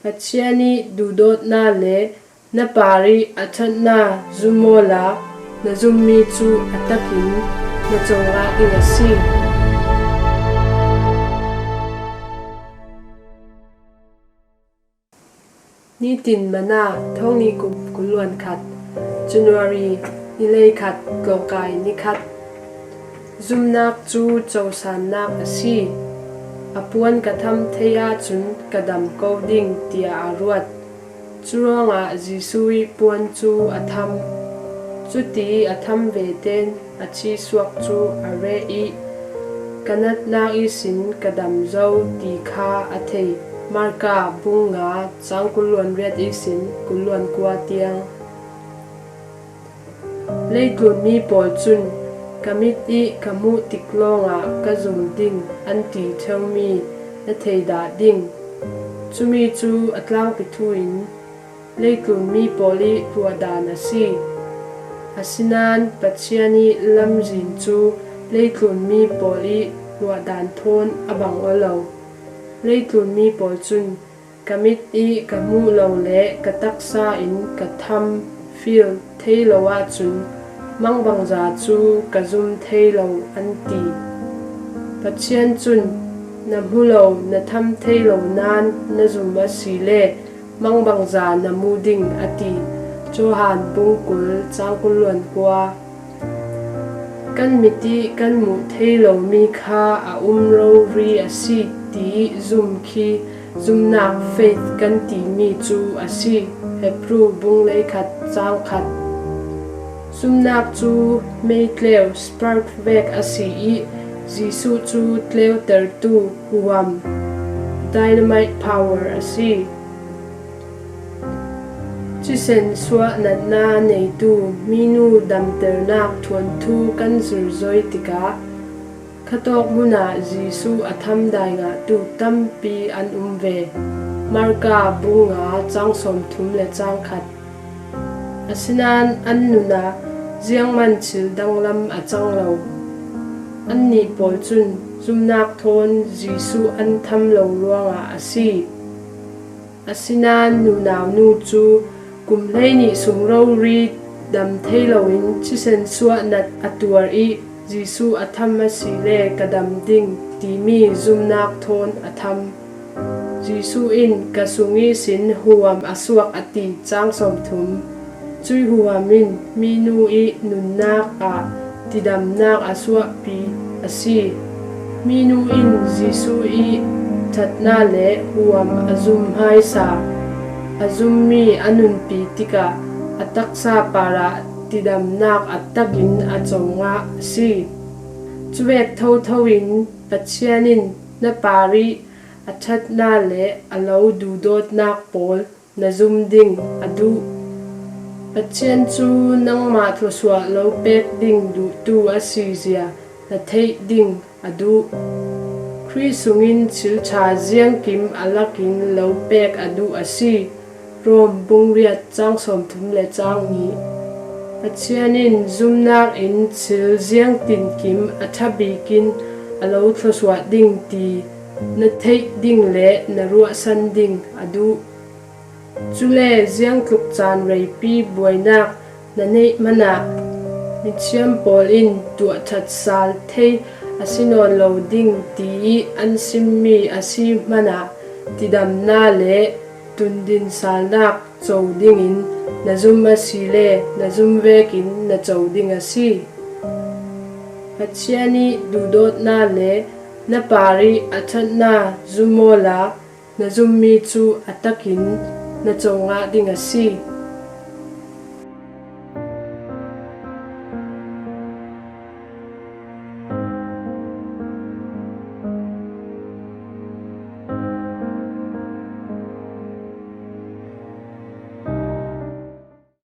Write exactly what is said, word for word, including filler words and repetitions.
Pathian ih duhdawtna le na parih a ṭhatna zum awla na zummi cu a takin na co ngah ding a si. Nitin Manna, thawng hnih kum kul le pakhat, January, ni hleikhat, tlawngkai ni khat. Zumnak cu cosannak a si. A puan ka tham thei ahcun ka dam ko ding, tiah a ruat. Curuangah Jesuh ih puan cu a tham. Cuti a tham veten a thihsuak cu a reh ih, ka natnak ihsin ka dam zo ti kha a thei. Marka bung nga, cang kul le riat ihsin kul le kua tiang. Leitlunmi pawl cun, ka mit ih ka hmuh tik lawngah ka zum ding, an ti ṭheumi na thei dah ding. Cumi cu a tlangpi thu in leitlunmi pawl ih ruahdan a si. Asinain Pathian ih lamzin cu leitlunmi pawl ih ruahdan thawn a bang aw lo. Leitlunmi pawl cun, ka mit ih ka hmuh lo le ka taksa in ka tham, feel, thei lo ahcun, mangbangza cu ka zum thei lo, an ti. Pathian cun, na hmu lo, na tham thei lo nain na zum asile, mangbangza na mu ding, a ti. Johan bung kul, cang kul le kua. Kan mit ih kan hmuh thei lomi kha a um rori a si, ti ih zum khi zumnak, faith, kan timi cu a si. Hebru bung hleikhat, cang khat. Zumnak cu meitleu, spark, vek a si ih Jesuh cu tleutertu huham, dynamite power, a si. Thisen suah natna neitu minu damternak ṭhuanthu kan zirzoi tikah, khatawk hmun ah Jesuh a tham dai ngahtu tampi an um ve. Marka bung nga, cang sawmthum le cang khat. Asinain an nun ah zianghman thil danglam a cang lo. Annih pawl cun zumnak thawn Jesuh an tham lo ruangah a si. Asinain nunau nu cu kum hleihnih sung rori dam thei loin thisen suah nat a tuar ih Jesuh a tham asile ka dam ding, timi zumnak thawn a tham. Jesuh in, ka sung ihsin huham a suak, a ti, cang sawmthum. Cuih huham in minu ih nunnak ah tidamnak a suahpi a si. Minu in Jesuh ih ṭhatna le huham a zum hmaisa, a zummi a nunpi tikah a taksa parah tidamnak a takin a co ngah a si. Cuvek thotho in Pathian in na parih a ṭhatna le a lo duhdawtnak pawl na zum ding a duh. Pathian cu nangmah thluasuah lo pek ding duhtu a si zia na theih ding a duh. Khrih sungin thil ṭha ziangkim a lakin lo pek a duh a si. Rom bung riat, cang sawmthum le cang hnih. Pathian in zumnak in thil ziangtinkim a ṭha bikin a lo thluasuah ding ti na theih ding le na ruahsan ding a duh. Cule ziangtluk caan reipi buainak na neih hmanah mithiam pawl in tuahṭhat sal thei a si nawn lo ding tiih an simmi a si hmanah tidamna le tundin salnak co dingin na zum asile na zum vekin na co ding a si. Pathian ih duhdawtna le na parih a ṭhatna zum awla na zummi cu a takin na co ngah ding a si.